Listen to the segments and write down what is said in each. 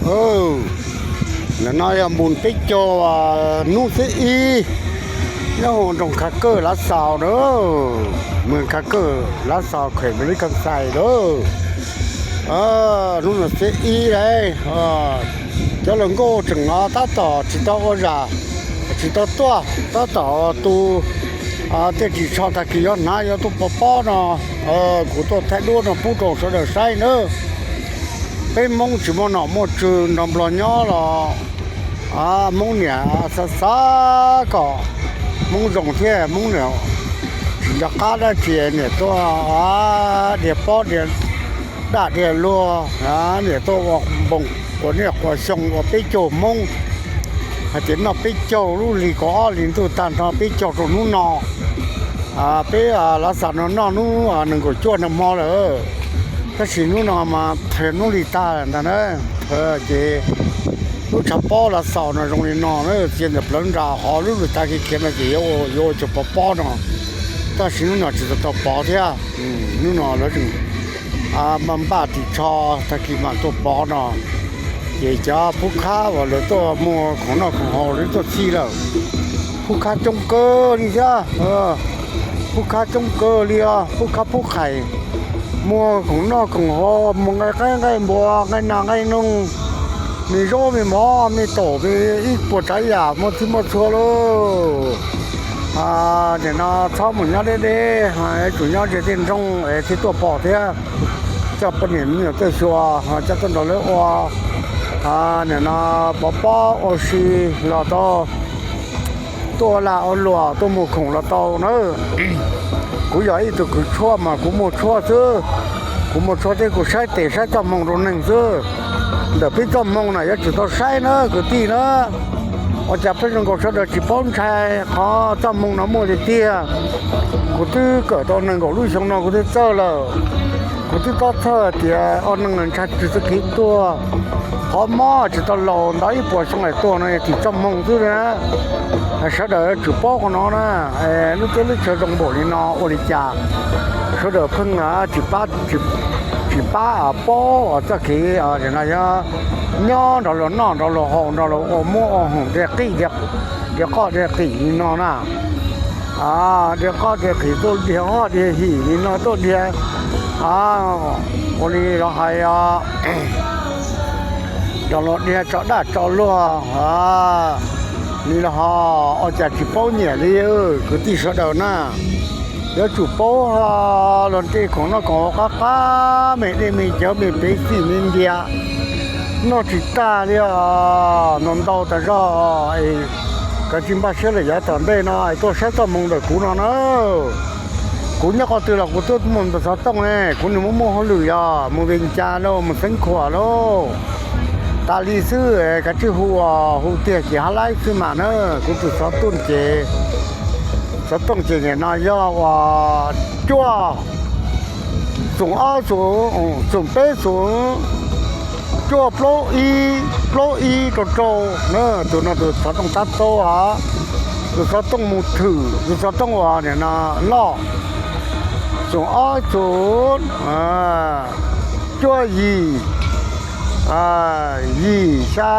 Ntawm no yog npus peb caug, hnub xiab ib, nyob hauv nroog Khav Kawj Lav Xaus na, moos Khav Kawj Lav Xaus, khem Mab Lib Kas Xais na. Hnub no xiab ib lauj, cov hluas nkauj tseem tab tom tsis tau ua zam, tsis tau tuaj, tab tom tu tej ris tsho, tag kis yuav hnav yuav tuaj pov pob no. Kuv tuaj thaij duab no pub rau sawv daws saib nawb. Peb Hmoob tsis muaj nom muaj tswv, nrog Nplog nyob los Hmoob niam xav xav kom Hmoob zoo thiab, Hmoob niam tsis nco qab dab tsi, niam tuaj dhia pob dhia daj dhia luag, niam tuaj ua npoos ua niaj quas xyoo ua peb caug Hmoob, hais tias noj peb caug lub hli kaum ob hlis ntuj tag nrho peb caug rau hnub no. Peb Lav Xaus no noj hnub nees nkaum cuaj nag hmo lawm, tab sis hnub no mas plhws hnub hli tag ntag na. Ces lub tshav pob Lav Xaus no zoo li no na, txia ntawm plawv nras hov lub lwm tag khiav khiav no ces yuav ua cov pov pob no, tab sis hnub no tsis tau tau pov thiab. Hnub no lawv tseem npaj npaj ris tsho, tag kis mam tuaj pov no. Ces cov phub khab uas lawv tuaj muag khoom noj khoom haus lawv tuaj txhij lawm. Phub khab coob kawg li thiab, phub khab coob kawg li os, phub khab phub qhais, muag khoom noj khoom haus, muag nqaij qaib nqaij npua, nqaij nas nqaij noog, me zaub me mov me taum me ib puas tsav yam muaj txhij muaj txhua lauj. Nim no txhob mus nyob deb deb, yuav tsum nyob ze tej nroog es thiaj tuaj pom thiab. Coj poj niam me nyuam tuaj xyuas, coj tuaj nrog lawv ua, nim no pov pob ua si los tau, tuaj ua lag ua luam tuaj muag khoom los tau na. Kuv yog ib tug kws tshuaj mas kuv muag tshuaj xwb, kuv muag tshuaj thiab kuv saib tes saib txoj hmoo rau neeg xwb. Ntawm peb txoj hmoo na yuav tsum tau saib na kwv tij na. Ua cas peb zoo nkaus sawv daws tsis paub ntshai qhov txoj hmoo no muaj tiag tiag. Kuv twb kawm tau nees nkaum lub xyoo no kuv twb txawj lawm. Kuv twb txhob txhawj tias ua neeg ntshai tsis txoj kev tuag. Qhov mob tsis tau laus ntau ib puas xyoo es tuag no tim txoj hmoo xwb na. Sawv daws yuav tsum paub qhov no na. Lub teb lub chaw zoo npaum li no ua li cas sawv daws pheej tsis pab, tsis pab paub txoj kev no yog nyob nrog luag noj nrog luag haus nrog luag ua muab ua hoom dhia qij, dhia qoj dhia qim li no na. Dhia qoj dhia qim tuaj dhia qoj dhia him li no tuaj dhia, ua li los hais nrog luag dhia tso daj tso luag li los ho ua cas tsis paub nyiam li. Kwv tij sawv daws na, yuav tsum paub luag tej khoom noj khoom haus qab qab, me dej me cawv me pev xim me npias noj tsis tag li os, ntau ntau tas zog. Kav tsij npaj siab lawm yav tom ntej no es tuaj saib txoj hmoo ntawm kuv no na. Kuv nyob qhov twg los kuv twb mus ntawm xov tooj ne, kuv nws muaj muaj hauj lwm yog mus Vias Cas lauj, mus Xeev Khuam lauj, tas li xwb. Kav tsij hu, hu tiag ces hab laib xwb mas na. Kuv tus xov tooj ces, xov tooj ces nim no yog uas cuaj xoom ob xoom, xoom peb xoom, cuaj plaub ib plaub ib rau rau na. Tus no tus xov tooj tab taub os, tus xov tooj mus thwm, tus xov tooj uas nim no loj, xoom ob xoom, cuaj yim, yim xya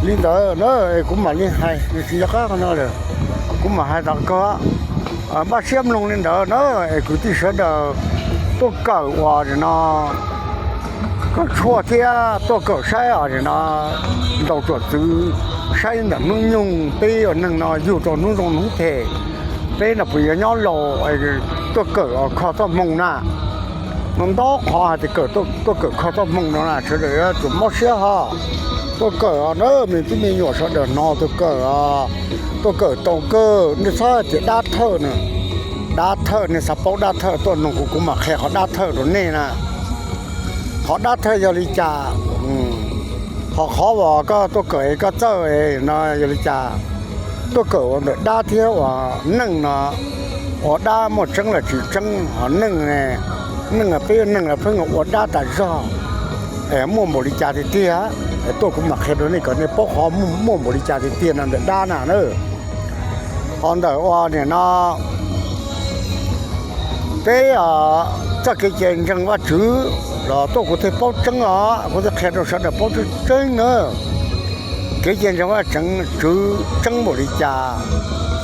li ntawd na. Kuv mam li hais, tsis nco qab qhov no lawm, kuv mam hais tom kawg. Npaj siab mloog li ntawd na, es kwv tij sawv daws tuaj kawm uas nim no koj tshuaj thiab tuaj kawm saib os nim no ntaus tsuam txwv saib ntawm hnub nyoog peb ua neeg no yug rau hnub zoo hnub phem, peb no puas yuav nyob laus, tuaj kawm kho txoj hmoo na. No ntau qhov hais tias kawm, tuaj kawm kho txoj hmoo no na, sawv daws yuav tsum mob siab ho. Tuaj kawm os na, me tub me nyuam sawv daws hnov tuaj kawm os. Tuaj kawm tau kawg, nej txhob tias dab thawj na. Dab thawj, nej xav paub dab thawj tuaj noog kuv, kuv mam qhia qhov dab thawj rau nej na. Qhov dab thawj yog li cas? Ho qhov uas koj tuaj kawm es koj txawj no yog li cas? Tuaj kawm ua ntawm dab thiab ua neej no, ua dab muaj tseeb los tsis tseeb, ho neej, neej peb neej los pheej ua dab tas zog, es muaj npaum li cas tiag tiag? Tuaj kuv mam qhia rau nej kom nej paub qhov muaj npaum li cas tiag tiag no ntawm dab na na. Ho ntawm ua nim no peb txoj kev cai ntseeg Vajtswv, Los tuaj kuv thiaj paub tseeb os, kuv thiaj qhia rau sawv daws paub tseeb tseeb na. Kev cai ntseeg Vajtswv tseeb npaum li cas,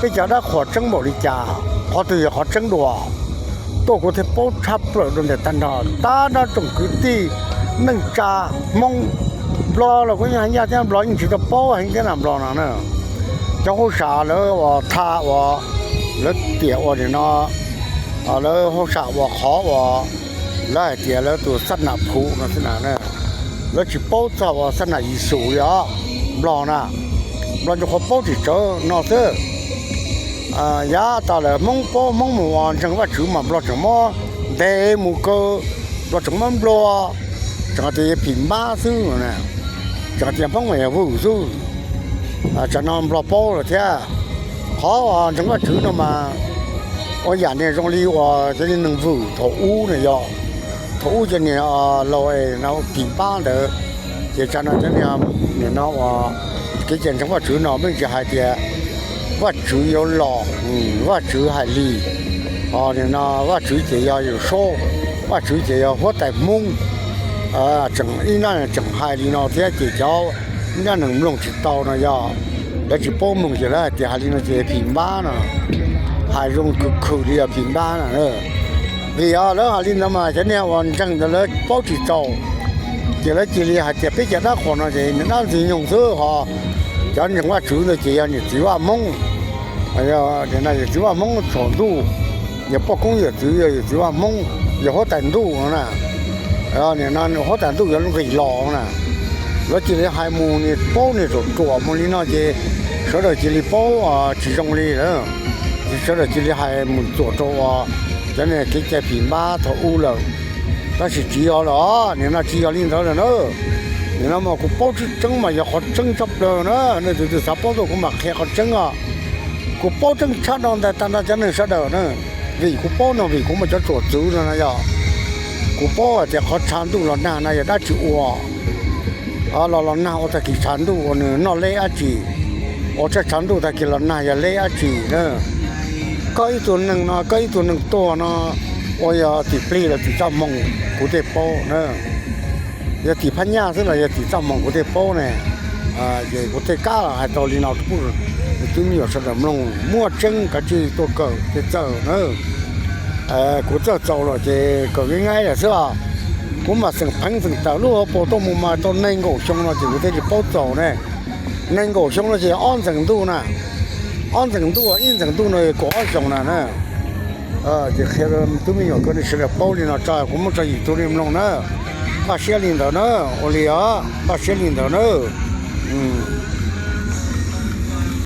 peb cov dab qhuas tseeb npaum li cas, qhov twg yog qhov tseeb dua. Tuaj kuv thiaj paub tshaj plaws rau ntawm tag nrho, tab nrab tsoom kwv tij neej tsa Hmoob, Nplog los kuv yeej hais ncaj thiab, Nplog yeej tsis tau paub heev thiab na Nplog no na. Cov hauj sam lawv uas tha uas lawv tiam uas nim no lawv hauj sam uas qhov uas lawv hais tias lawv tus xab nam phu no xwb na, lawv tsis paub txog uas xab nam Yexus li os. Nplog na, Nplog nyuam qhuav paub tsis tsawg no xwb. Yav tas lawm Hmoob paub Hmoob mus ua ntseeg Vajtswv mas Nplog tseem muab ntes mus kaw, Nplog tseem muab nplua, tseem tias yog phim npab xwb, tseem tias Hmoob mas yog vwm xwb. Tsam no Nplog paub lawm thiab. Qhov ntseeg Vajtswv no mas ua yam niag zoo li uas cov niag neeg vwm thaum ub na yog, thaum ub cov niag laus es no phim npab ntawd, ces tsam no cov niag nim no uas kev cai ntseeg Vajtswv no pheej tsis hais tias Vajtswv yuav los, Vajtswv hais li, nim no Vajtswv ces yog Yawm Saub, Vajtswv ces yog huab tais Hmoob. Tseem ib nrab tseem hais li no thiab ces cov ib nrab neeg mloog tsis tau no yog lawv tsis paub mloog ces lawv hais tias hais li no ces phim npab no, hais zoo khwm khwm li yog phim npab na. Vim lawv hais li ntawd mas cov niag uas ntseeg ntawd lawv paub tsis txaus, ces lawv cia li hais tias peb cov dab qhuas no ces niag dab ntxwg nyoog xwb ho, cov ntseeg Vajtswv ntawd ces yog niam txiv Vaj Hmoob, yog txiv Vaj Hmoob tsaus ntuj, yog poj koob yawm txwv, yog yawm txiv Vaj Hmoob, yog huab tais ntuj no na. Nim no huab tais ntuj yuav nqis los na. Lawv cia li hais mus niag paub niag ruam ruam mus li no ces sawv daws cia li paub tsis zoo li lawm, ces sawv daws cia li hais mus txuam rau uas cov niag kev cai phim npab thaum ub lawm. Tab sis tsis yog lawm os, nim no tsis yog li ntawd lawm na. Nim no mas kuv paub tseeb tseeb mas yog qhov tseeb tshaj plaws na, nej tus twg xav paub tuaj kuv mam qhia qhov tseeb os. Kuv paub tseeb tshaj no ntawm tag nrho cov neeg sawv daws na. Vim kuv paub no vim kuv muaj cov tsuam txwv no na yog, kuv paub hais tias qhov tshav ntuj los nag no yog dab tsi ua, los los nag ua tag kis tshav ntuj uas nws noj leb dab tsi, ua tshaj tshav ntuj tag kis los nag yog leb dab tsi na. Koj ib tug neeg no, koj ib tug neeg tuag no, ua yog tim plig los tim txoj hmoo, kuv thiaj paub na. Yog tim phab nyaj xwb los yog tim txoj hmoo kuv thiaj paub ne. Ces kuv thiaj kam hais tau li no rau pub tus tub me nyuam sawv daws mloog, muaj tseeb kav tsij tuaj kawm thiaj txawj na. Kuv txawj txaus los ces kawm nqaij nqaij lawm xwb os. Kuv mas xeem pheev xeem tawm lub hauv paus tuaj mus mas tau nees nkaum xyoo no ces kuv thiaj li paub txaus ne. Nees nkaum xyoo no ces ob ntxees ntuj na, ob ntxees ntuj, ib ntxees ntuj no kaum ob xyoos na na. Ces qhia tub me nyuam kom nej sawv daws paub li no tso, kuv muab tso YouTube nej mloog na. Npaj siab li ntawd na, ua li os, npaj siab li ntawd na.